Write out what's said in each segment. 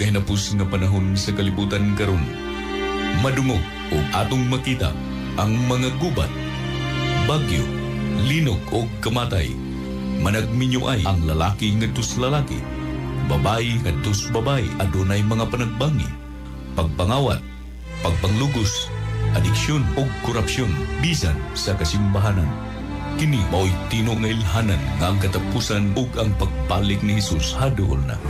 Nagkahinapos nga panahon sa kalibutan karon. Madungog o atong makita ang mga gubat, bagyo, linog o kamatay. Managminyo ay ang lalaki ngadto sa lalaki, babae ngadto sa babae, adunay mga panagbangi, pagpangawat, pagpanglugos, adiksyon o korupsyon bisan sa kasimbahanan. Kini mao'y tino nga ilhanan nga ang katapusan ug ang pagbalik ni Hesus haduol na.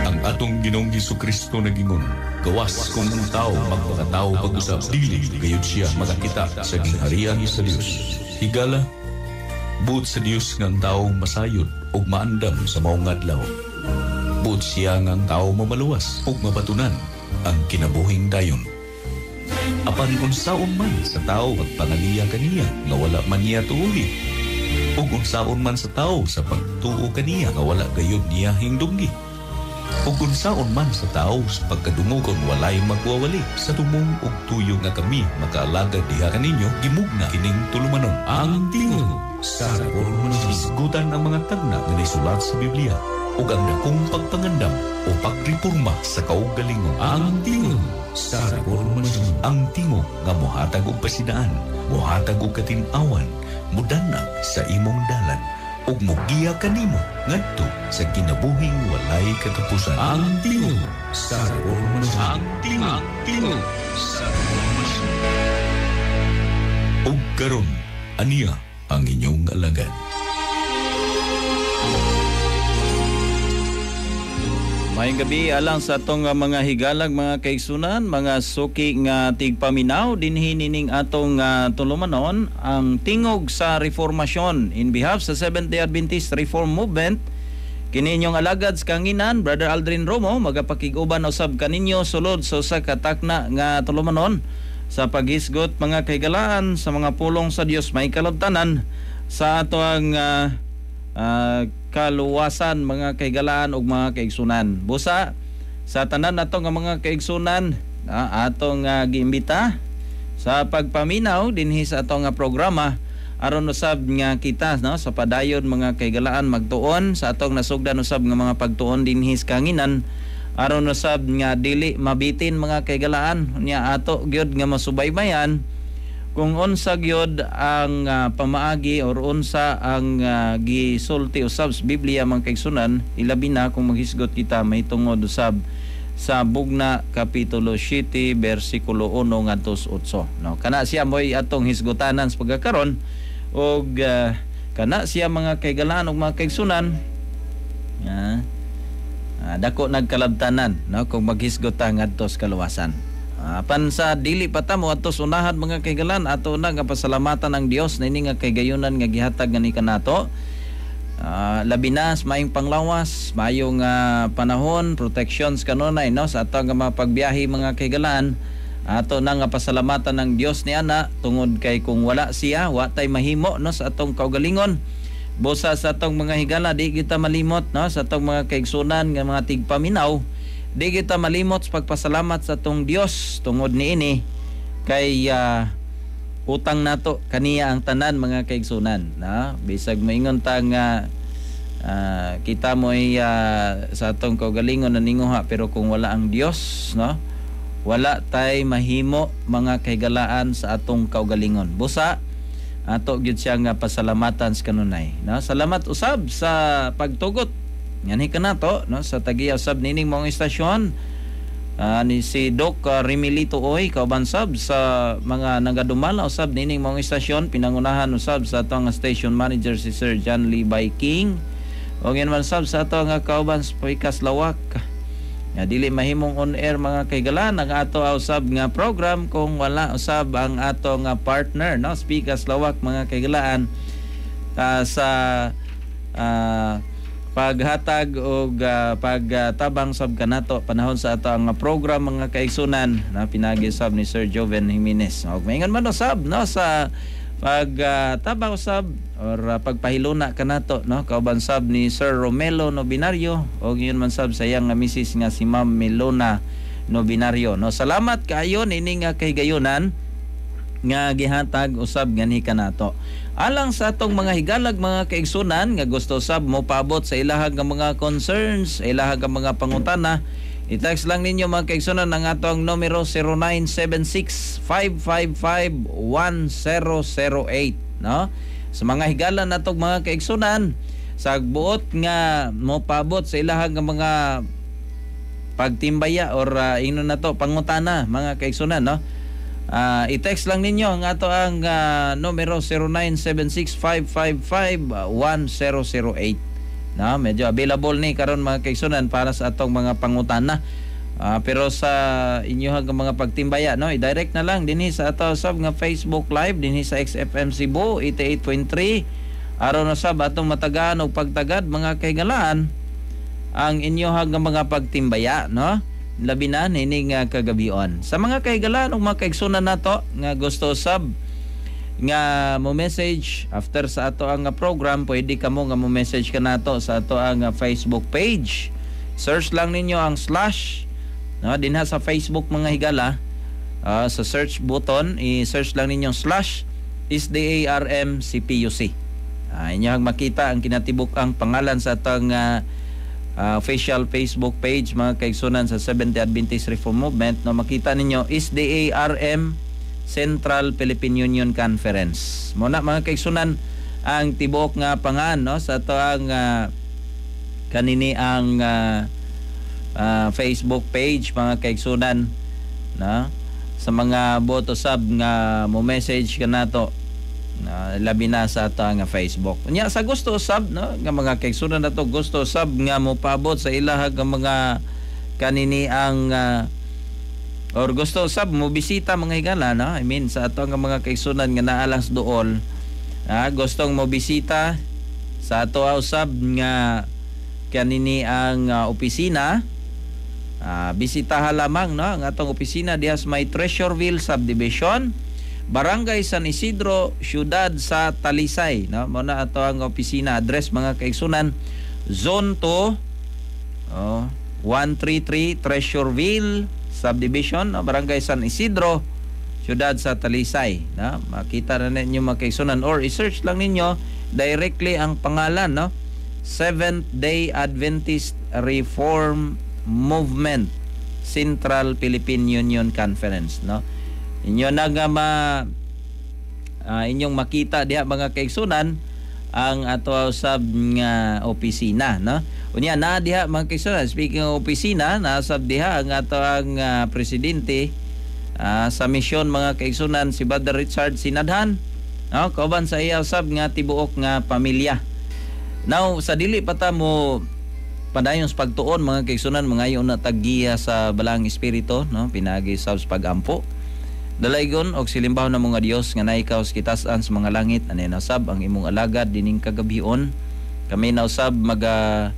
Ang atong Ginoong Hesukristo nagingon, gawas kung ang tao magpakatao pag-usab, dili gayud siya makakita sa gingharian sa Dios. Higala, buot sa Dios nga ang tao masayod ug maandam sa maong adlaw. Buot siya nga ang tao mamaluwas ug mabatunan ang kinabuhing dayon. Apan unsaon man sa tao magpangaliya kaniya nga wala man niya tuuhi, ug unsaon man sa tao sa pagtuo kaniya nga wala gayud niya hingdunggi, ug unsaon man sa tao sa pagkadungog kon walay magwawali sa tumong og tuyo nga kami makaalagad diha kaninyo, gimugna kining tulumanon. Ang tingog sa Reformasyon. Isgutan ang mga tagna nga naisulat sa Biblia ug ang dakong pagpangandam o pagreporma sa kaugalingon. Ang tingog sa Reformasyon. Ang tingog nga mohatag og pasidaan, mohatag og katin-awan, mudanag sa imong dalan ug mogiya kanimo ngadto sa kinabuhing walay katapusan. Ang tingog sa Reformasyon. Ang tingog sa Reformasyon. Ug karon, aniya ang inyong alagad. Maayong gabi alang sa atong mga higalag, mga kaigsunan, mga suki nga tigpaminaw dinhi nining atong tulumanon, ang tingog sa Reformasyon in behalf sa Seventh-day Adventist Reform Movement. Kini inyong alagad sa kanginan, Brother Aldrin Romo, magapakig-uban usab kaninyo sulod sa usa ka takna nga tulumanon sa paghisgot, mga kahigalaan, sa mga pulong sa Dios may kalabtanan sa atoang kaluwasan, mga kahigalaan ug mga kaigsunan. Busa sa tanan nato nga mga kaigsunan, atong giimbita sa pagpaminaw dinhi sa atong programa aron usab nga kita, no, sa padayon, mga kahigalaan, magtuon sa atong nasugdan usab nga mga pagtuon dinhi sa kanginan aron usab nga dili mabitin, mga kahigalaan, nya ato gyud nga masubaybayan kung unsa gyud ang pamaagi or unsa ang gisulti usab sa Biblia, mga kaigsunan, ilabi na kung maghisgot kita mahitungod usab sa Bugna kapitulo 7 bersikulo 1 ngadto 8, no? Kana siya mo'y atong hisgutanan sa pagkakaron og kana siya, mga kahigalaan ug mga kaigsunan, dako nagkalabtanan, no, kung maghisgot ta ngadto sa kaluwasan. Apan sa dili pa ta mo ato unahan, mga kahigalan, ato na nga pasalamatan ang Dios na ini nga kahigayunan nga gihatag ngani kanato. Labi na sa maayong panglawas, maayong panahon, protections kanunay, no, sa ato nga mga pagbiyahe, mga kahigalan. Ato na nga pasalamatan ang Dios ni ana tungod kay kung wala siya, wa tay mahimo, no, sa atong kaugalingon. Busa sa atong mga higala, di kita malimot, no, sa atong mga kaigsunan nga mga tigpaminaw. Di kita malimot sa pagpasalamat sa atong Dios tungod niini kay utang nato kaniya ang tanan, mga kaigsunan, no? Bisag moingon ta nga kita mo'y sa atong kaugalingon naninguha, pero kung wala ang Dios, no, wala tay mahimo, mga kahigalaan, sa atong kaugalingon. Busa ato gyud siya nga pasalamatan sa kanunay, no? Salamat usab sa pagtugot nganhi kanato, no, sa tagiya usab nining mong istasyon, ni si Doc Remilito Oy, kauban sab sa mga nagadumala usab nining mong istasyon, pinangunahan usab sa atong station manager si Sir John Lee King, o man sab sa atong kauban sa Pikas Lawak. Nga dili mahimong on air, mga kahigalaan, ang ato usab nga program kung wala usab ang ato nga partner, no, Spikas Lawak, mga kahigalaan, sa paghatag og pagtabang sab kanato panahon sa ato ang program, mga kaigsunan, na pinagi sab ni Sir Joven Jimenez. Og maingon man usab, no, sa pagtabang usab or pagpahiluna kanato, no, kauban sab ni Sir Romelo Nobinario og yun man sab sa iyang nga misis nga si Ma'am Melona Nobinario, no? Salamat kaayo niini nga kahigayunan. Nga gihatag usab nganhi kanato. Alang sa atong mga higalag, mga kaigsunan nga gusto sab mo paabot sa ilahang nga mga concerns, ilahang nga mga pangutana, i-text lang ninyo, mga kaigsunan, ang atong numero 0976 555 1008, no? Sa mga higala natong mga kaigsunan sa buot nga mo paabot sa ilahang nga mga pagtimbaya or ingnon nato pangutana, mga kaigsunan, no? I-text lang ninyo ang ato ang numero 0976-555-1008. No, medyo available ni karon, mga kaigsunan, para sa atong mga pangutana. Pero sa inyohang mga pagtimbaya, no, i-direct na lang dinhi sa ato sab nga Facebook Live dinhi sa XFM Cebu 88.3 aron na sab atong matagaan og pagtagad, mga kahigalaan, ang inyohang nga mga pagtimbaya, no, labi na nining kagabion. Sa mga kahigalaan ug mga kaigsunan nato nga gusto sab nga mo message after sa ato ang program, pwede kamo nga mo message kanato sa ato ang Facebook page. Search lang ninyo ang slash, no, dinha sa Facebook, mga higala. Sa search button, i-search lang ninyo slash SDARM CPUC. Inyo makita ang kinatibuk ang pangalan sa atong official Facebook page, mga kaigsunan, sa Seventh Adventist Reform Movement, no? Makita ninyo SDARM Central Philippine Union Conference. Mo na, mga kaigsunan, ang tibuok nga pangan, no, sa ato ang kanini ang Facebook page, mga kaigsunan, no, sa mga boto sab nga mo message kanato na labi na sa ato nga Facebook. Unya sa gusto sab, no, nga mga kaigsunan nato gusto sab nga mo paabot sa ilaha nga mga kanini ang or gusto sab mo bisita, mga higala, no, I mean sa ato nga mga kaigsunan nga naa lang sa duol, gustong mo bisita sa ato usab nga kanini ang opisina, bisitaha lamang, no, ang atong opisina diha sa may Treasureville Subdivision, Barangay San Isidro, Siyudad sa Talisay, no? Mo na ato ang opisina address, mga kaigsunan. Zone 2, oh, 133 Treasureville Subdivision, no? Barangay San Isidro, Siyudad sa Talisay, no? Makita na ninyo, mga kaigsunan, or i-search lang ninyo directly ang pangalan, no? Seventh Day Adventist Reform Movement Central Philippine Union Conference, no? Inyo na nga inyong makita diha, mga kaigsunan, ang ato usab nga opisina, no? Unya na diha, mga kaigsunan, speaking of opisina, nasab diha ang ato ang presidente sa misyon, mga kaigsunan, si Brother Richard Sinadhan, no, kauban sa iya usab nga tibuok nga pamilya. Now, sa dili pa ta mo padayon sa pagtuon, mga kaigsunan, mangayo na taggiya sa Balaang Espiritu, no, pinaagi sa pagampo. Dalaygon og silimbaw na mga Dios nga naikaw sa kitasan sa mga langit, anay nasab ang imong alagad dining kagabion. Kami na usab maga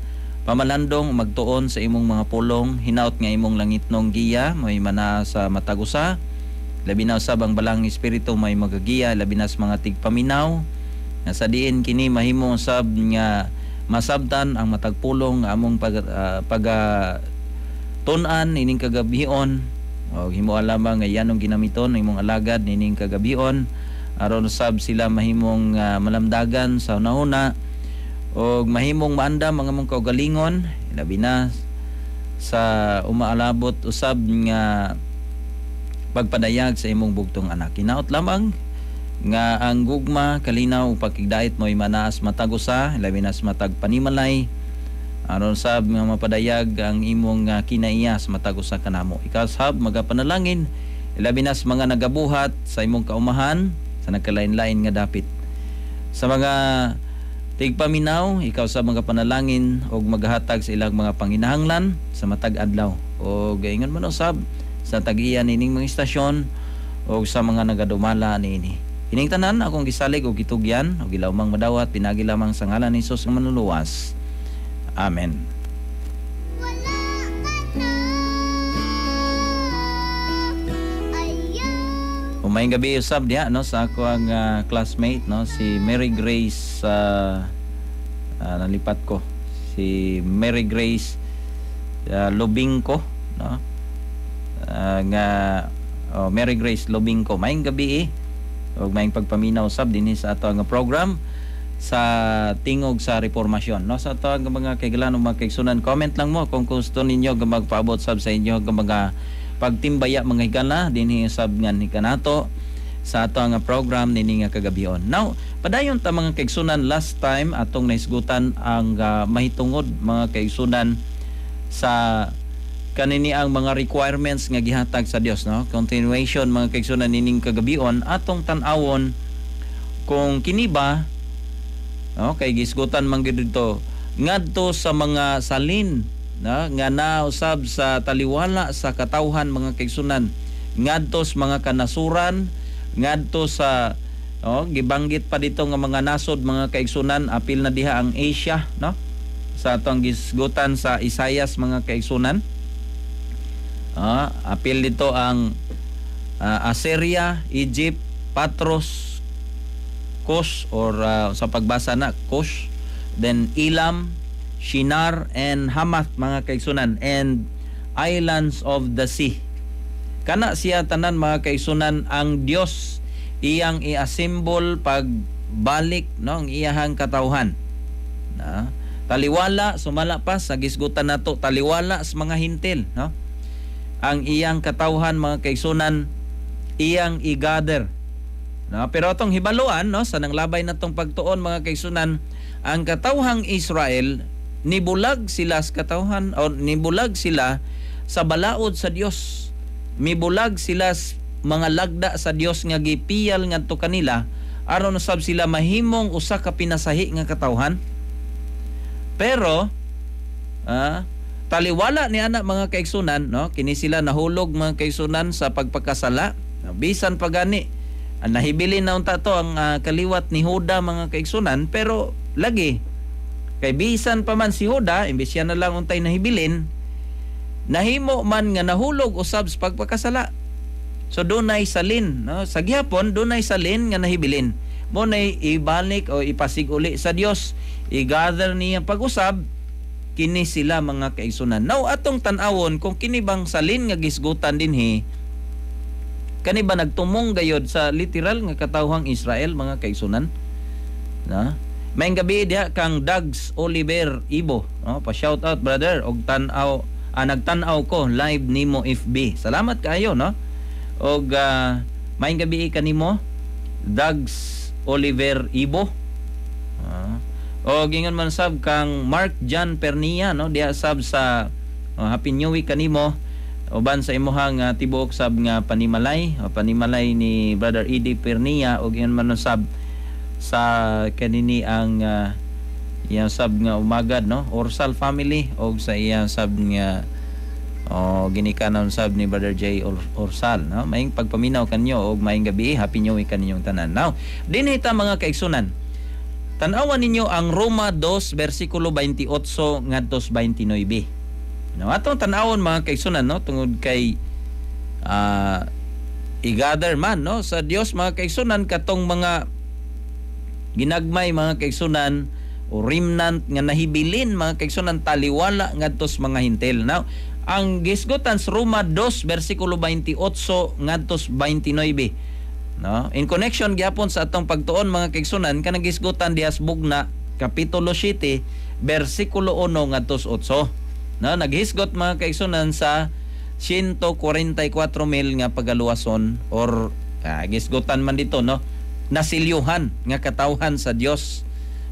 pamalandong magtuon sa imong mga pulong, hinaut nga imong langitnong giya may mana sa matag usa. Labi na usab ang Balaang Espiritu may magagiya labi na sa mga tigpaminaw nga sa diin kini mahimo usab nga masabtan ang matag pulong nga among pag, pag tun-an ining kagabion. O himo lamang nga yanong ginamiton imong alagad nining kagabion aron usab sila mahimong malamdagan sa hunahuna og mahimong maandam ang among kaugalingon, labi na sa umaalabot usab nga pagpadayag sa imong bugtong anak. Hinaot lamang nga ang gugma, kalinaw ug pagkigdait mo manaas matag usa, labi na sa matag panimalay, aron sab nga mapadayag ang imong kinaiya sa matag usa kanamo. Ikaw sab magapanalangin labi na sa mga nagabuhat sa imong kaumahan sa nagkalain-lain nga dapit. Sa mga tigpaminaw, ikaw sa mga panalangin og maghatag sa ilang mga panginahanglan sa matag adlaw. Og ingon man usab sa tag-iya nining mga istasyon og sa mga nagadumala niini. Ining tanan akong gisalig og gitugyan og gilawmang madawat pinagi lamang sa ngalan ni Hesus nga manluluwas. Amen. Wala ka na. Ayaw. Umayong gabi usab diha, no, sa ako ang classmate, no, si Mary Grace, nalipat ko, si Mary Grace Lobingko, no, nga oh, Mary Grace Lobingko, maayong gabi eh. Ug maayong pagpaminaw sab dinhi sa ato nga program sa Tingog sa Reformasyon, no? Sa ato nga mga kahigalan ug mga kaigsunan, comment lang mo kung gusto ninyo nga magpaabot sab sa inyo nga mga pagtimbaya, mga higala, dinhi sab nga ni kanato sa ato nga program nini nga kagabion. Now, padayon ta, mga kaigsunan. Last time atong nahisgutan ang mahitungod, mga kaigsunan, sa kanini ang mga requirements nga gihatag sa Dios, no? Continuation, mga kaigsunan, nining kagabion atong tan-awon kung kini ba, no, kay gisgutan man gyud dito ngadto sa mga salin, no, nga nausab sa taliwala sa katawhan, mga kaigsunan, ngadto sa mga kanasuran, ngadto sa, oh, gibanggit pa dito nga mga nasod, mga kaigsunan. Apil na diha ang Asia, no, sa atong gisgutan sa Isayas, mga kaigsunan. Apil dito ang Assyria, Egypt, Patros, Cush or sa pagbasa na Cush, then Elam, Shinar and Hamath, mga kaigsunan, and islands of the sea. Kana siya tanan, mga kaigsunan, ang Dios iyang i-assemble pagbalik, no, ang iyahang katawhan. Na taliwala sumala pa sa gisgutan nato, taliwala sa mga hintil, no? Ang iyang katawhan, mga kaigsunan, iyang i-gather. No, pero atong hibaluan, no, sa nanglabay natong pagtuon, mga kaigsunan, ang katawhang Israel nibulag sila sa katawhan o nibulag sila sa balaod sa Dios. Mibulag sila sa mga lagda sa Dios nga gipiyal ngadto kanila aron usab sila mahimong usa ka pinasahi nga katawhan. Pero taliwala ni ana, mga kaigsunan, no, kini sila nahulog, mga kaigsunan, sa pagpakasala. Bisan pa gani nahibilin na unta to ang kaliwat ni Huda, mga kaigsunan, pero lagi kay bisan pa man si Huda, imbes siya na lang untay nahibilin, nahimo man nga nahulog usab sa pagpakasala. So dunay salin, no? Sa gihapon dunay salin nga nahibilin. Mo nay ibalik o ipasig-uli sa Dios, i-gather niya pag-usab kini sila, mga kaigsunan. Now atong tan-awon kung kini bang salin nga gisgutan dinhi, kani ba nagtumong gayod sa literal nga katawhang Israel, mga kaigsunan? Na? Maayong gabi diha kang Dags Oliver Ibo. No? Pa shout out, brother, og tan-aw nagtan-aw ko live nimo FB. Salamat kaayo, no? Og maayong gabi kanimo, Dags Oliver Ibo. Og ingon man sab kang Mark John Pernia, no, diha sab sa Happy New Week kanimo uban sa imuhang tibuok sab nga panimalay o panimalay ni Brother Eddie Pernia, og ingon man sab sa kanini ang iyang sab nga umagad, no, Orsal family, og sa iyang sab nga o ginikanan sab ni Brother J Orsal, no? Maayong pagpaminaw kanyo og maayong gabi, Happy New Week kaninyong tanan. Now dinhi ta, mga kaigsunan, tan-awan ninyo ang Roma 2 bersikulo 28 ngadto 29, no? Atong tan-awon, mga kaigsunan, no, tungod kay i-gather man, no, sa Dios, mga kaigsunan, katong mga ginagmay, mga kaigsunan, o remnant nga nahibilin, mga kaigsunan, taliwala ngadto sa mga hintil. Now, ang gisgutan sa Roma 2 bersikulo 28 ngadto 29, no? In connection gyapon sa atong pagtuon, mga kaigsunan, kanang gisgutan diha sa Bugna kapitulo 7 bersikulo 1 ngadto 8. No, naghisgot, mga kaigsunan, sa 144 mil nga pagaluwason or gisgutan man dito, no, nasilyuhan nga katawhan sa Dios.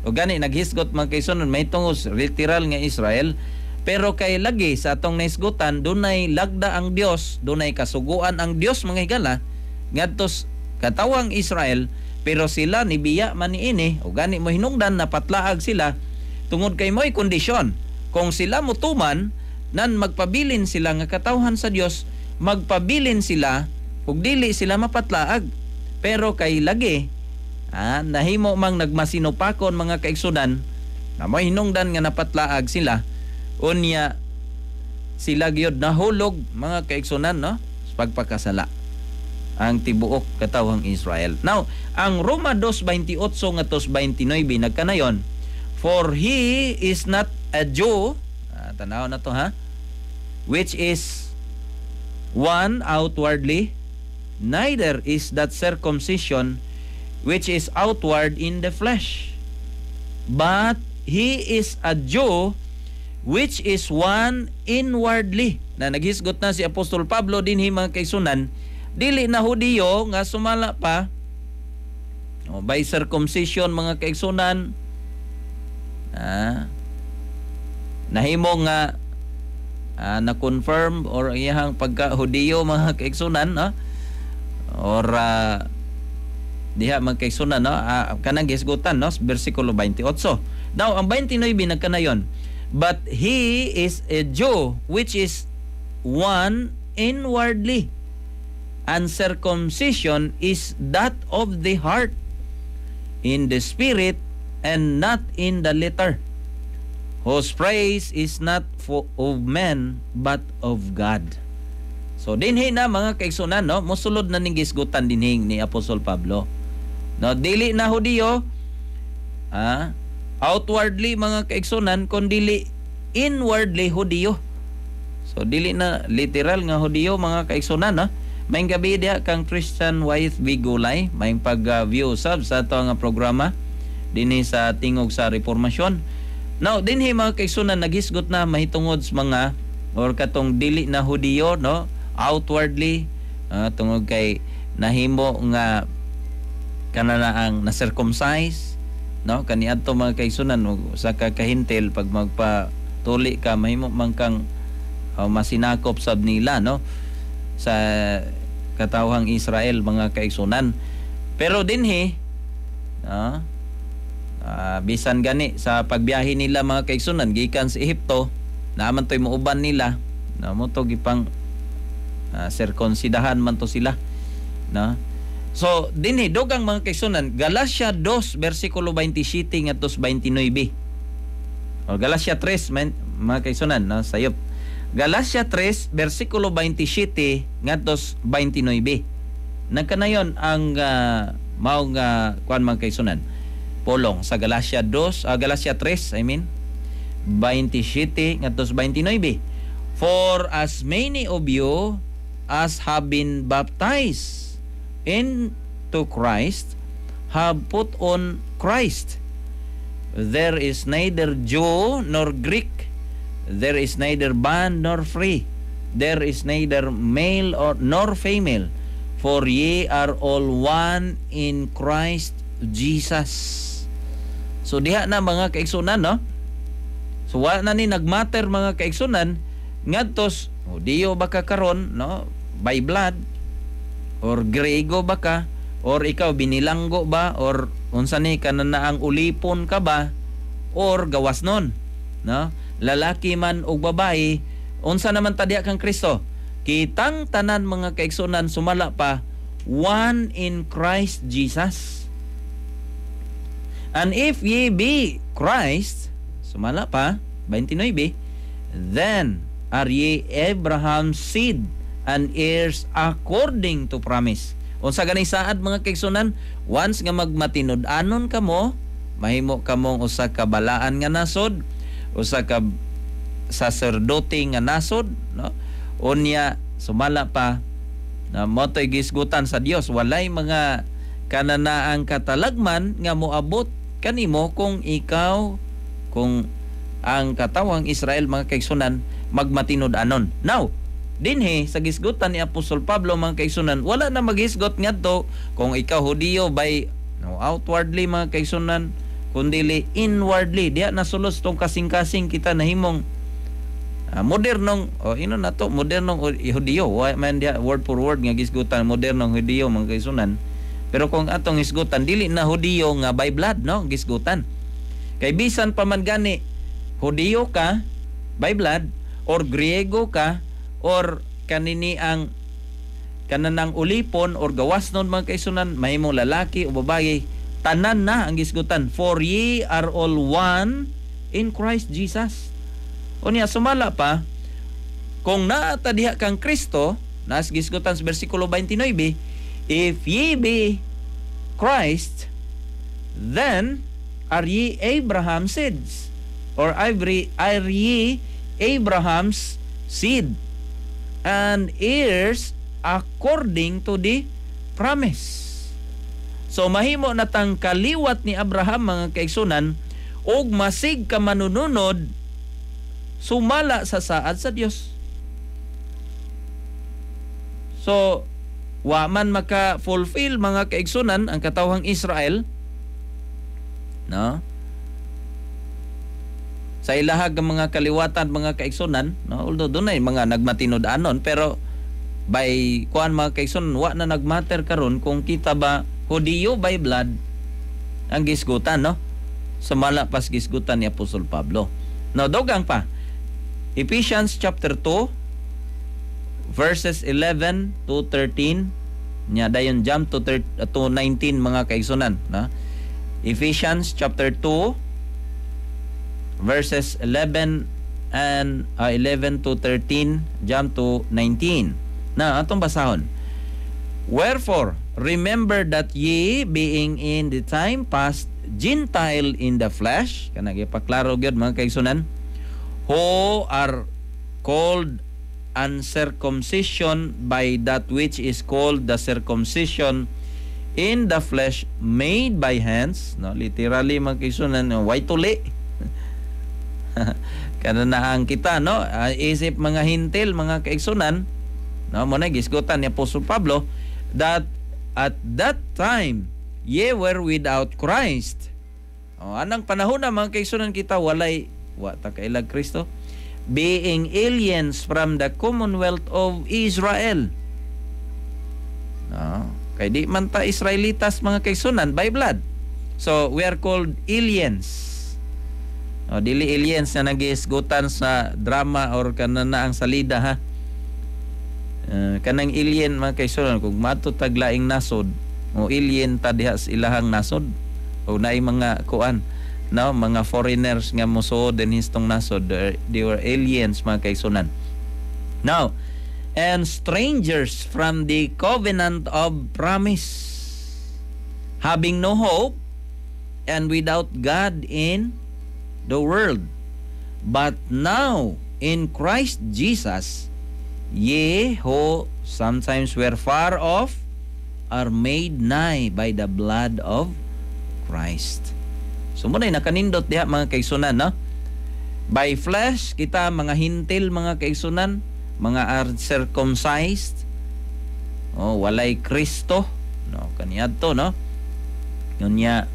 O gani naghisgot, mga kaigsunan, may tungod literal nga Israel, pero kay lagi sa atong nahisgutan dunay lagda ang Dios, dunay kasuguan ang Dios, mga higala, ngadto katawang Israel, pero sila nibiya man niini. O gani mo hinungdan napatlaag sila tungod kay mo'y kondisyon. Kung sila motuman nan magpabilin sila nga katawhan sa Dios, magpabilin sila ug dili sila mapatlaag. Pero kay lagi nahimo mang nagmasinupakon, mga kaigsunan, na mo'y hinungdan nga napatlaag sila. Unya sila gyud nahulog, mga kaigsunan, no, sa pagpakasala ang tibuok katawhang Israel. Now, ang Roma 2:28 ngadto 29 nagkanayon, "For he is not a Jew," tanaw na to ha, "which is one outwardly, neither is that circumcision which is outward in the flesh, but he is a Jew which is one inwardly." Na naghisgot na si Apostol Pablo dinhi, mga kaigsunan, dili na Hudiyo nga sumala pa, oh, by circumcision, mga kaigsunan, nahimo nga na-confirm or iyang pagka Hudiyo, mga kaigsunan, no? Or diha, mga kaigsunan, no, kanang gisgutan, no, bersikulo 28. Now ang 29 nagkanayon, "But he is a Jew which is one inwardly, and circumcision is that of the heart, in the spirit, and not in the letter, whose praise is not of men but of God." So dinhi na, mga kaigsunan, no, mosulod na ning gisgutan dinhi ni Apostol Pablo. No, dili na Hudiyo outwardly, mga kaigsunan, kun dili inwardly Hudiyo. So dili na literal nga Hudiyo, mga kaigsunan, no. Maayong gabii diha kang Christian Wythe Bigulay, maayong pag-view sab sa ato nga programa dinhi sa Tingog sa Reformasyon. Now, dinhi, mga kaigsunan, naghisgot na mahitungod sa mga or katong dili na Hudiyo, no, outwardly, tungod kay nahimo nga kana ang na circumcise, no, kaniadto, mga kaigsunan, sa kakahintil pag magpatuli ka, mahimo man kang masinakop sab nila, no, sa katawhang Israel, mga kaigsunan. Pero dinhi, no, bisan gani sa pagbiyahe nila, mga kaigsunan, gikan sa Ehipto, naaman to'y muuban nila na mo to gipang sirkonsidahan man to sila, no. So dinhi dugang, mga kaigsunan, Galatia 2 bersikulo 27 ngadto 29 o Galatia 3 man, mga kaigsunan, no, sayop. Galatia 3 bersikulo 27 ngadto 29. Nagkanayon ang maong kuan, mga kaigsunan, pulong sa Galatia 2, Galatia 3, I mean, 27 ngadto 29. "For as many of you as have been baptized into Christ have put on Christ. There is neither Jew nor Greek. There is neither bond nor free. There is neither male or nor female, for ye are all one in Christ Jesus." So diha na, mga kaigsunan, no? So wa na ni nagmatter, mga kaigsunan, ngadtos Hudiyo ba ka karon, no, by blood, or Grego ba ka, or ikaw binilanggo ba, or unsa ni kananaang ulipon ka ba, or gawas nun, no, lalaki man o babae, unsa naman ta diha kang Kristo, kitang tanan, mga kaigsunan, sumala pa, one in Christ Jesus. "And if ye be Christ," sumala pa 29, "then are ye Abraham's seed and heirs according to promise." Unsa gani saad, mga kaigsunan, once nga magmatinud-anon kamo, mahimo kamong usa ka balaan nga nasod, usa ka saserdote nga nasod, no? Unya sumala pa na mao to'y gisgutan sa Dios, walay mga kananaang katalagman nga moabot kanimo kung ikaw, kung ang katawang Israel, mga kaigsunan, magmatinud-anon. Now, dinhi sa gisgutan ni Apostol Pablo, mga kaigsunan, wala na maghisgot ngadto kung ikaw Hudiyo by, no, outwardly, mga kaigsunan, kundili inwardly. Diha na sulos tong kasing-kasing kita nahimong modernong o ino na to modernong Hudiyo. Wa man diha word for word nga gisgutan modernong Hudiyo, mga kaigsunan. Pero kung atong hisgutan, dili na Hudiyo nga by blood, no, gisgutan. Kay bisan pa man gani Hudiyo ka by blood or Griego ka or kanini ang kananang ulipon or gawas nun, mga kaigsunan, mahimong lalaki o babae, tanan na ang gisgutan, "For ye are all one in Christ Jesus." Unya sumala pa, kung naa ta diha kang Kristo, nas gisgutan sa bersikulo 29, "If ye be Christ, then are ye Abraham's seeds," or are ye Abraham's seed and heirs according to the promise. So mahimo na tang kaliwat ni Abraham, mga kaigsunan, og masig ka manununod sumala sa saad sa Dios. So wa man maka-fulfill, mga kaigsunan, ang katawhang Israel, no, sa ilahag ng mga kaliwatan, mga kaigsunan, no? Although dunay mga nagmatinud-anon, pero by kuan, mga kaigsunan, wa na nagmatter karon kung kita ba Hudiyo by blood ang gisgutan, no, sumala pas gisgutan ni Apostol Pablo, no? Dugang pa, Ephesians chapter 2 verses 11 to 13 nya, dayon jump to 19, mga kaigsunan, no? Ephesians chapter 2 verses 11 and 11 to 13 jump to 19 na atong basahon. "Wherefore remember that ye, being in the time past Gentile in the flesh," kana gipaklaro gyud, mga kaigsunan, "who are called uncircumcision by that which is called the circumcision in the flesh made by hands," no? Literally, mga kaigsunan, way tuli kana na ang kita, no? Isip mga Hentil, mga kaigsunan, no? Mo na gisgutan ni Apostol Pablo, "that at that time ye were without Christ." Oh, anang panahon na, mga kaigsunan, kita walay, wa ta kailag Kristo, "being aliens from the commonwealth of Israel." No, kay di man ta Israelitas, mga kaigsunan, by blood. So we are called aliens. O, dili aliens na nagisgutan sa drama or kanana ang salida, ha. Kanang alien, mga kaigsunan, kung mato taglaing nasod o alien ta diha sa ilahang nasod o naay mga kuan, no, mga foreigners nga mosuod dinhi sa nasod, they were aliens, mga kaigsunan. Now, "and strangers from the covenant of promise, having no hope and without God in the world. But now in Christ Jesus, ye who sometimes were far off are made nigh by the blood of Christ." So mo na nakanindot diha, mga kaigsunan, no? By flesh kita mga Hentil, mga kaigsunan, mga uncircumcised. Oh, walay Kristo, no, kaniadto, no? Yun niya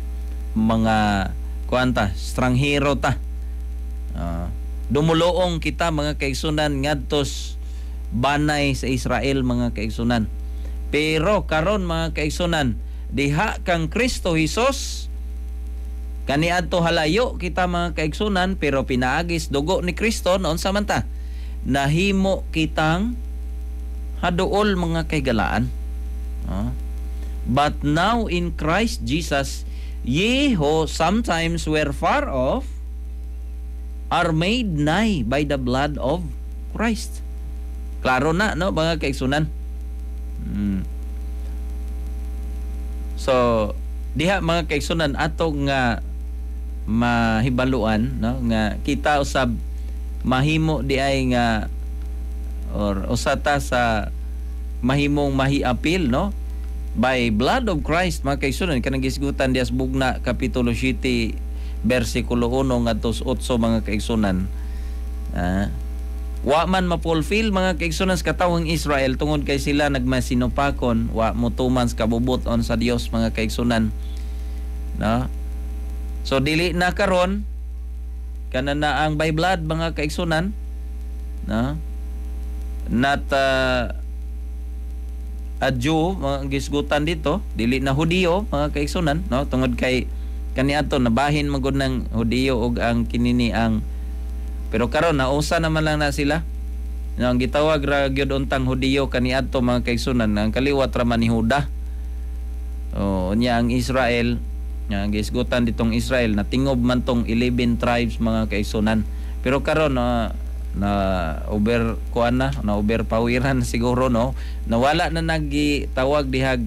mga kuan ta, stranghero ta. Dumuluong kita, mga kaigsunan, ngadtos banay sa Israel, mga kaigsunan. Pero karon, mga kaigsunan, diha kang Kristo Hesus, kaniadto halayo kita, mga kaigsunan, pero pinaagis dugo ni Kristo noon sa manta nahimo kitang haduol, mga kahigalaan. "But now in Christ Jesus, ye who sometimes were far off are made nigh by the blood of Christ." Klaro na, no, mga kaigsunan? So, diha, mga kaigsunan, ato nga mahibaluan, no, nga kita usab mahimo di ay nga or usa ta sa mahimong mahiapil, no, by blood of Christ, mga kaigsunan, kanang gisgutan dias Bugna kapitulo 7 bersikulo 1 ngadto 8, mga kaigsunan. Wa man mapulfill, mga kaigsunan, sa katawhang Israel tungod kay sila nagmasinupakon, wa motuman sa kabubut-on sa Dios, mga kaigsunan, no? So dili na karon kana na ang by blood, mga kaigsunan, no? Not a Jew mga gisgutan dito, dili na Hudiyo, mga kaigsunan, no? Tungod kay kaniadto nabahin man gud ng Hudiyo og ang kinini ang, pero karon nausa naman lang na sila. No, ang gitawag ra gyud untang Hudiyo kaniadto, mga kaigsunan, ang kaliwat ra man ni Huda. Oh, unya ang Israel nga gisgutan ditong Israel, natingob man tong 11 tribes, mga kaigsunan. Pero karon na over kuan na, na overpoweran siguro, no? Nawala na nagitawag dihag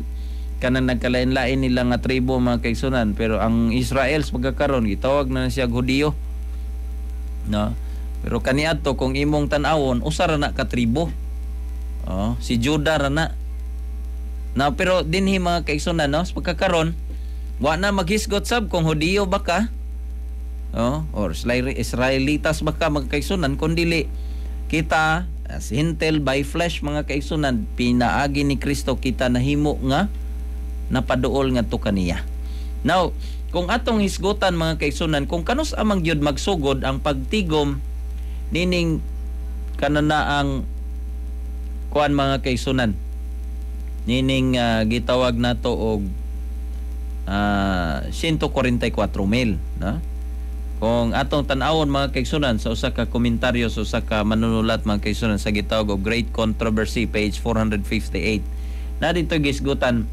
kanang nagkalain-lain nila nga tribo, mga kaigsunan, pero ang Israel sa pagkakaron gitawag na siya Hudiyo, no? Pero kaniadto kung imong tan-awon, usa ra na ka tribo. Oh, si Judah ra na. Now, pero dinhi, mga kaigsunan, no, sa pagkakaron, wa na maghisgot sab kung Hudiyo ba ka, oh, or Israelitas ba ka, mga kaigsunan, kung dili kita as Gentile by flesh, mga kaigsunan, pinaagi ni Kristo kita nahimo nga napaduol ngadto kaniya. Now, kung atong hisgutan, mga kaigsunan, kung kanus-a man gyud magsugod ang pagtigom nining kanana ang kuan, mga kaigsunan, nining gitawag nato og 144 mil, no? Kung atong tan-awon, mga kaigsunan, sa usa ka komentaryo sa usa ka manunulat, mga kaigsunan, sa gitawag og Great Controversy, page 458 na dito gisgutan,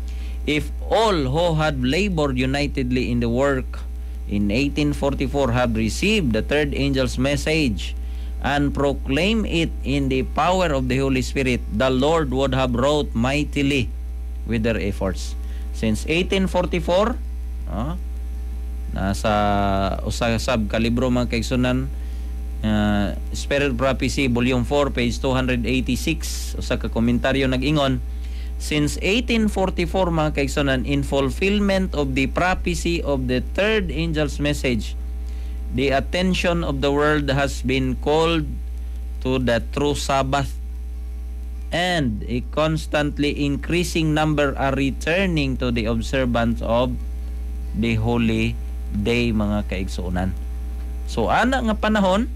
"If all who had labored unitedly in the work in 1844 have received the third angel's message and proclaim it in the power of the Holy Spirit, the Lord would have wrought mightily with their efforts." Since 1844, nasa usa sab ka libro, mga kaigsunan, Spirit Prophecy, Volume 4, page 286, usa ka komentaryo nag-ingon, since 1844, mga kaigsunan, in fulfillment of the prophecy of the third angel's message, the attention of the world has been called to the true Sabbath and a constantly increasing number are returning to the observance of the holy day, mga kaigsuonan. So ana nga panahon,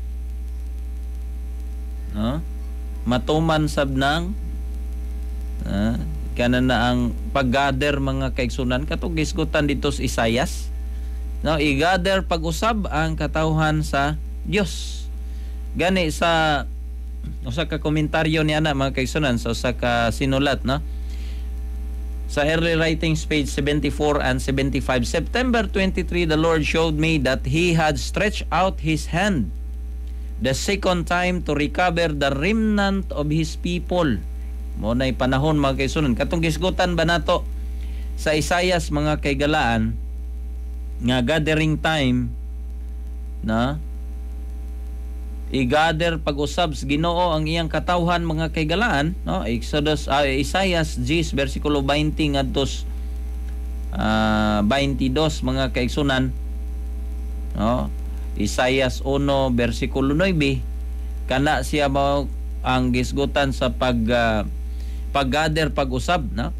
no, matuman sab ng kana na ang pag-gather, mga kaigsunan, katong gisgutan dito sa Isayas, no, i-gather pag-usab ang katawhan sa Dios. Gani sa usa ka komentaryo niya na, mga kaigsunan, sa usa ka sinulat, no, sa Early Writings, page 74 and 75, "September 23, the Lord showed me that He had stretched out His hand the second time to recover the remnant of His people." Mo na'y panahon, mga kaigsunan, katong gisgutan ba nato sa Isayas, mga kaigalaan, nga gathering time na i-gather pag-usab sa Ginoo ang iyang katawhan, mga kaigalaan, no? Exodus, Isaias 10 bersikulo 20 ngadto 22, mga kaigsunan, no? Isaias 1 bersikulo 9, kana siya mao ang gisgutan sa pag-gather pag-usab, no?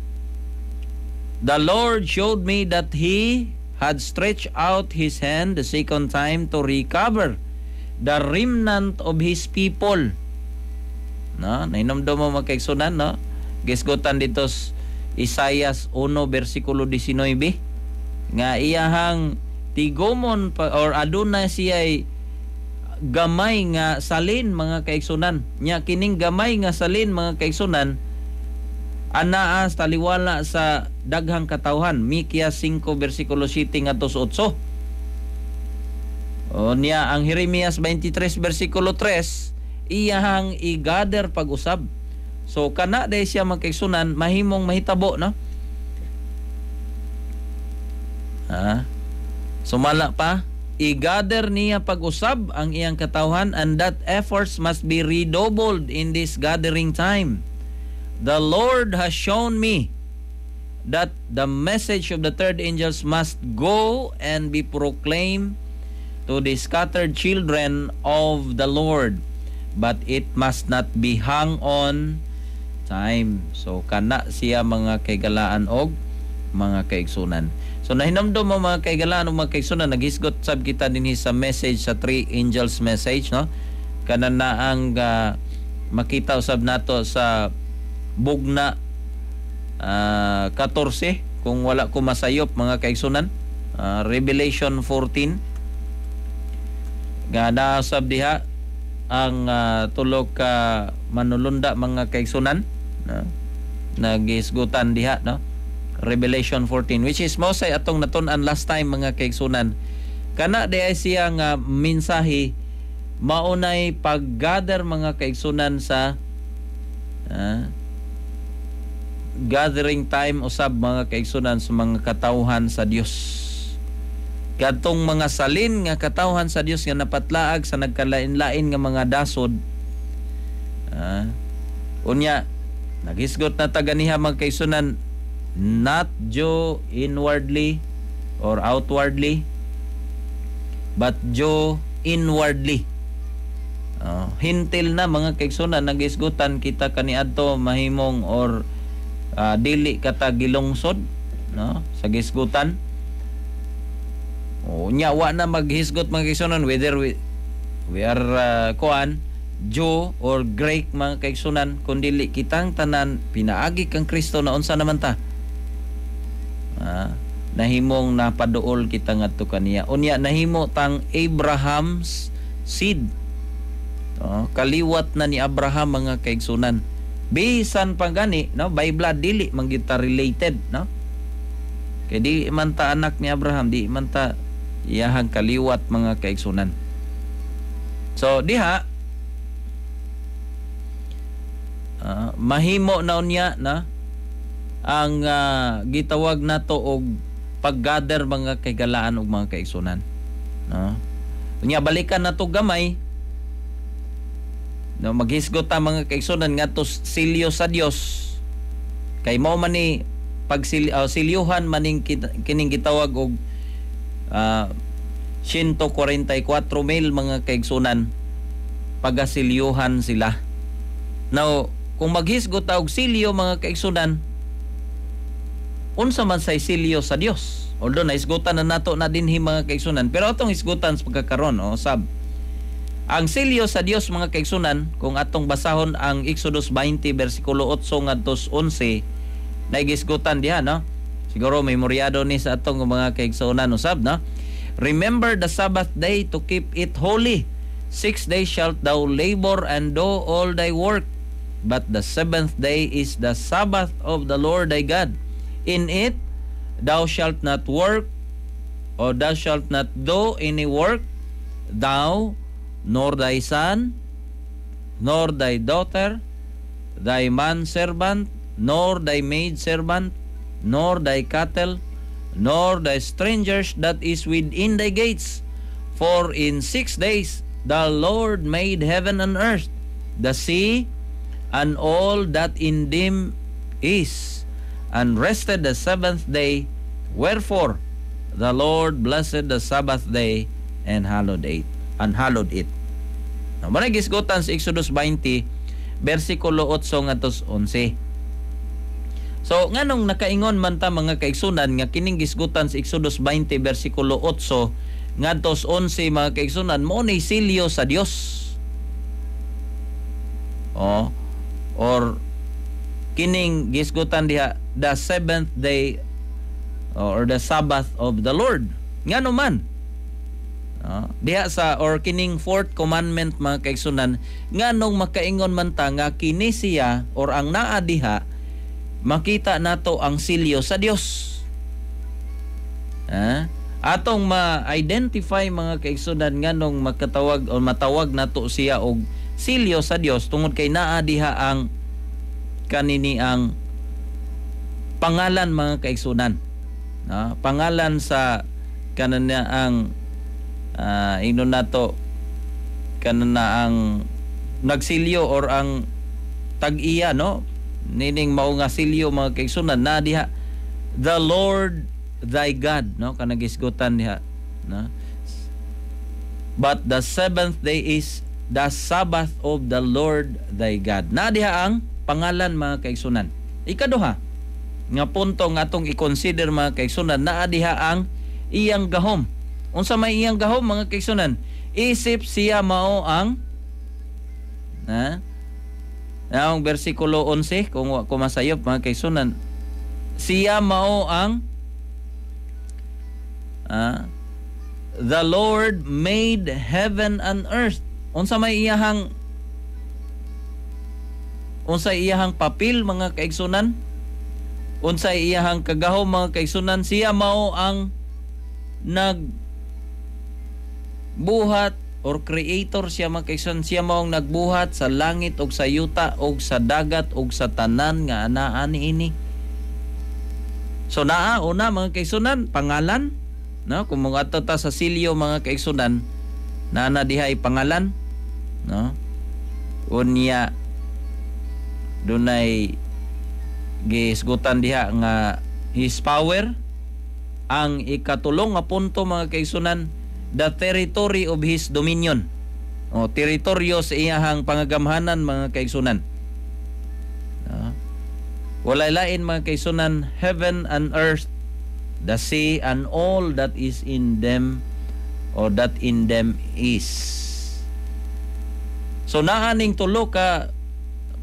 "The Lord showed me that He had stretched out His hand the second time to recover the remnant of His people." No, nahinomdom mo, mga kaigsunan, no? Gisgutan dito sa Isaias 1 bersikulo 19 nga iyahang tigomon pa, or aduna siya gamay nga salin, mga kaigsunan. Nya kining gamay nga salin, mga kaigsunan, anaa taliwala sa daghang katawhan. Mikias 5 bersikulo 7 ngadto sa 8. O niya ang Jeremias 23 bersikulo 3, iyahang i-gather pag-usab. So kana day siya, mga kaigsunan, mahimong mahitabo, no? Ha? Sumala pa, i-gather niya pag-usab ang iyang katawhan and that efforts must be redoubled in this gathering time. "The Lord has shown me that the message of the third angels must go and be proclaimed to the scattered children of the Lord, but it must not be hung on time." So kana siya, mga kaigalaan og mga kaigsunan. So nahinumdum mo, mga kaigalaan og mga kaigsunan, naghisgot sab kita dinhi sa message sa three angels message, no? Kana na ang makita usab nato sa Bugna 14 kung wala ko masayop, mga kaigsunan. Revelation 14 nga naasab diha ang tulo ka manulunda, mga kaigsunan, no? Nagisgutan diha, no? Revelation 14, which is mao say atong natun-an last time, mga kaigsunan. Kana di ay siya nga mensahe maunay pag-gather, mga kaigsunan, sa gathering time usab, mga kaigsunan, sa mga katawhan sa Dios, kadtong mga salin nga katawhan sa Dios nga napatlaag sa nagkalain-lain nga mga dasod. Unya naghisgot na ta ganiha, mga kaigsunan. Not Jew inwardly or outwardly, but Jew inwardly. Oh, hintil na, mga kaigsunan, nagisgutan kita kaniadto mahimong or dili kata gilungsod, no, sa gisgutan. O nya wa na maghisgot, mga kaigsunan, whether we are kuan, Jew or Greek, mga kaigsunan, kun dili kitang tanan pinaagi kang Kristo na unsa naman ta? Nahimong napaduol kita ngadto kaniya. Unya nahimo tang Abraham's seed. Oh, kaliwat na ni Abraham, mga kaigsunan. Bisan pa gani, no, by blood dili man kita related, no? Kay di man ta anak ni Abraham, di man ta iyahang kaliwat, mga kaigsunan. So diha mahimo na unya na ang gitawag nato og pag-gather, mga kaigalaan ug mga kaigsunan. No? Unya balikan nato gamay, no, maghisgot ta, mga kaigsunan, ngadto silyo sa Dios. Kay mao man ni pag silyuhan maning kining gitawag og 144 mil, mga kaigsunan, pagasilyuhan sila. Now, kung maghisgot ta og silyo, mga kaigsunan, unsa man say silyo sa Dios? Although nahisgutan na nato na dinhi, mga kaigsunan, pero atong hisgutan sa pagkakaron o sab. Ang silyo sa Dios, mga kaigsunan, kung atong basahon ang Exodus 20 bersikulo 8 ngadto 11, naigisgutan diha, no? Siguro memoryado ni sa atong mga kaigsunan usab, no? "Remember the Sabbath day to keep it holy. 6 days shalt thou labor and do all thy work. But the seventh day is the Sabbath of the Lord thy God. In it thou shalt not work, or thou shalt not do any work, thou, nor thy son, nor thy daughter, thy man servant, nor thy maid servant, nor thy cattle, nor thy strangers that is within thy gates. For in 6 days the Lord made heaven and earth, the sea, and all that in them is, and rested the seventh day. Wherefore the Lord blessed the Sabbath day and hallowed it." And hallowed it. Now, mao gisgutan sa Exodus 20 versikulo 8 ngadto 11. So nganong nakaingon man ta, mga kaigsunan, nga kining gisgutan sa Exodus 20 versikulo 8 ngadto 11, mga kaigsunan, mo ni silyo sa Dios? Oh, or kining gisgutan diha, the seventh day or the Sabbath of the Lord. Ngano man? No? Diha sa or kining fourth commandment, mga kaigsunan, nganong makaingon man ta nga kini siya or ang naa diha, makita nato ang silyo sa Dios? Ha? Atong ma-identify, mga kaigsunan, nganong makatawag o matawag nato siya og silyo sa Dios tungod kay naa diha ang kanini ang pangalan, mga kaigsunan. No? Pangalan sa kanana ang ingnon nato kanana ang nagsilyo or ang tag-iya, no, nining mao nga silyo, mga kaigsunan, na diha "the Lord thy God", no, kanang gisgutan diha, no? "But the seventh day is the Sabbath of the Lord thy God." Na diha ang pangalan, mga kaigsunan. Ikaduha nga punto nga atong i-consider, mga kaigsunan, naa diha ang iyang gahom. Unsa may iyang gahom, mga kaigsunan? Isip siya mao ang na ang bersikulo 11, kung wa ko masayop, mga kaigsunan, siya mao ang "the Lord made heaven and earth." Unsa iyahang papel, mga kaigsunan? Unsa iyahang kagahom, mga kaigsunan? Siya mao ang nagbuhat or creator siya, mga kaigsunan. Siya mao ang nagbuhat sa langit ug sa yuta ug sa dagat ug sa tanan nga anaa niini. So naa una, mga kaigsunan, pangalan, no? Kung mga ta sa silyo, mga kaigsunan, naa na dihay pangalan, no? Unya dunay gisgutan diha nga his power. Ang ikatulong nga punto mga kaigsunan, the territory of his dominion. O teritoryo sa iyahang pangagamhanan mga kaigsunan. Walay lain mga kaigsunan, heaven and earth, the sea and all that is in them or that in them is. So naaning tulo ka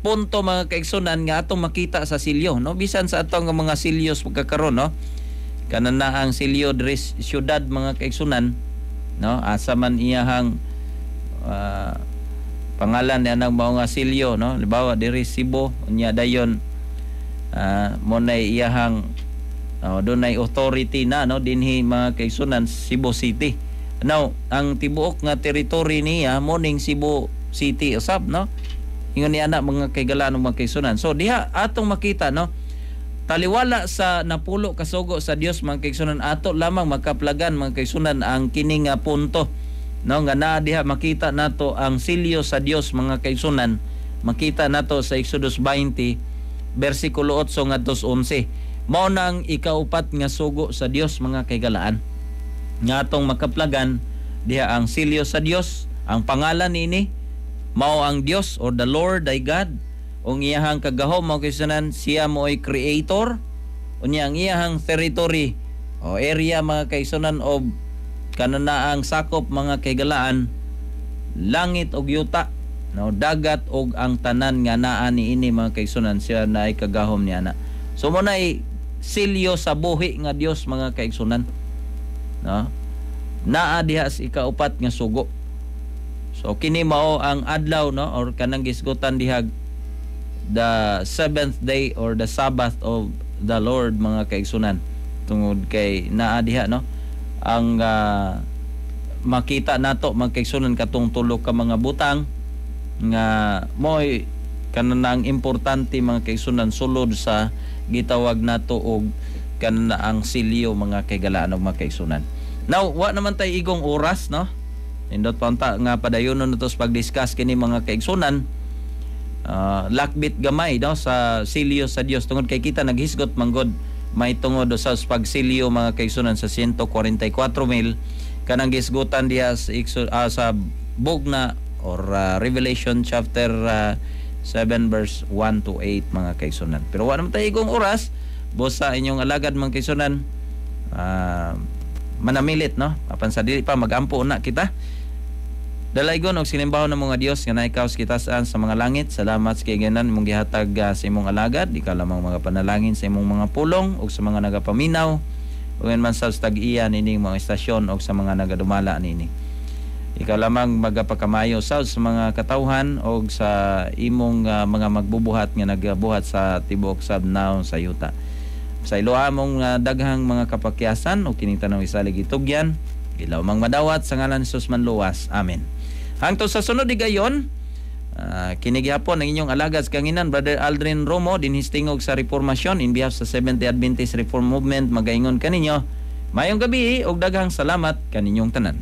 punto mga kaigsunan nga atong makita sa silyo, no? Bisan sa atong mga silyos pagkakaron, no? Kanan na ang silyo diri syudad mga kaigsunan, no? Asa man iyahang pangalan niya ng mao nga silyo, no? Halimbawa diri Cebu, unya dayon mo nay iyahang dunay authority na, no, dinhi mga kaigsunan, Cebu City. Now, ang tibuok nga territory niya mo ning Cebu City usab, no? Ingon niya na mga kaigalaan mga kaigsunan. So diha atong makita, no, taliwala sa napulo kasugo sa Dios mga kaigsunan, ato lamang makaplagan mga kaigsunan ang kini nga punto, no, nga naa diha makita nato ang silyo sa Dios mga kaigsunan. Makita nato sa Exodus 20 bersikulo 8 ngadto 11. Mao nang ikaupat nga sugo sa Dios mga kaigalaan nga atong makaplagan diha ang silyo sa Dios. Ang pangalan niini mao ang Dios or the Lord thy God. Ung iyahang kagahom mga kaigsunan, siya mo'y creator. Unya ang iyahang territory o area mga kaigsunan o kananaang sakop mga kaigalaan, langit og yuta, no, dagat og ang tanan nga naa niini mga kaigsunan, siya naay kagahom niya na. So mo nay silyo sa buhi nga Dios mga kaigsunan, no, naa diha sa ikaupat nga sugo. So kini mao ang adlaw, no, or kanang gisgutan diha the seventh day or the Sabbath of the Lord mga kaigsunan, tungod kay naa diha, no, ang makita nato mga kaigsunan katong tulo ka mga butang nga mo'y kanang importante mga kaigsunan sulod sa gitawag nato og kanang silyo mga kaigalaan og mga kaigsunan. Now, wa naman tay igong oras, no? Nindot pa unta nga padayonon nato sa pag-discuss kini mga kaigsunan. Lakbit gamay, no, sa silyo sa Dios tungod kay kita naghisgot manggod may tungod sa pagsilyo mga kaigsunan sa 144,000 kanang gisgutan diha sa bugna or Revelation chapter 7 verse 1 to 8 mga kaigsunan. Pero wa naman tayo igong oras, busa inyong alagad mga kaigsunan manamilit, no, apan sa dili pa magampo na kita. Dalaygon og sinimbaho ng mga Dios nga naikaw sa kitasan sa mga langit. Salamat sa kaiganan imong gihatag sa imong alagad. Ikaw lamang mga panalangin sa imong mga pulong ug sa mga nagapaminaw ug man sa tag-iya nining mga istasyon ug sa mga nagadumala niini. Ikaw lamang magapakamayo sa mga katawhan og sa imong mga magbubuhat nga nagabuhat sa tibuok sab naon sa yuta. Sa iloa mong daghang mga kapakyasan ug kining tanang isalig itugyan, ilaw mang madawat sa ngalan ni Jesus manluwas. Amen. Hangtod sa sunod higayon, kini gihapon ang inyong alagad sa kanginan, Brother Aldrin Romo, dinhi tingog sa Reformasyon in behalf sa Seventh-day Adventist Reform Movement, magaingon kaninyo. Mayong gabi ug daghang salamat kaninyong tanan.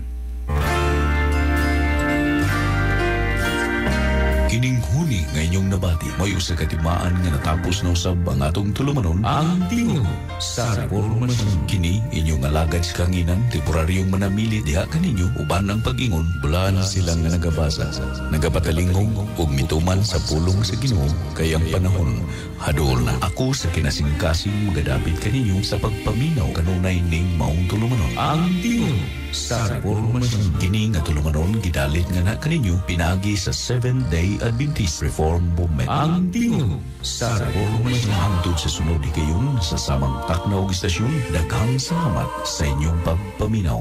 Kining huni nga inyong nabati, may usa ka timaan nga natapos na usab ang atong tulumanon, ang Tingog sa Reformasyon. Kini inyong alagad sa kanginan, temporaryong manamili diha kaninyo uban ang pag-ingon, bulan sila nga nagabasa, nagapatalingog ug mituman sa pulong sa Ginoo kay ang panahon haduol na. Ako sa kinasingkasing magadapit kaninyo sa pagpaminaw kanunay ning maong tulumanon, ang Tingog sa Reformasyon. Kini nga tulumanon gidalit nga na kaninyo pinaagi sa Seventh Day Adventist Reform Movement. Ang Tingog sa Reformasyon. Hangtod sa sunod higayon sa samang takna og istasyon, daghang salamat sa inyong pagpaminaw.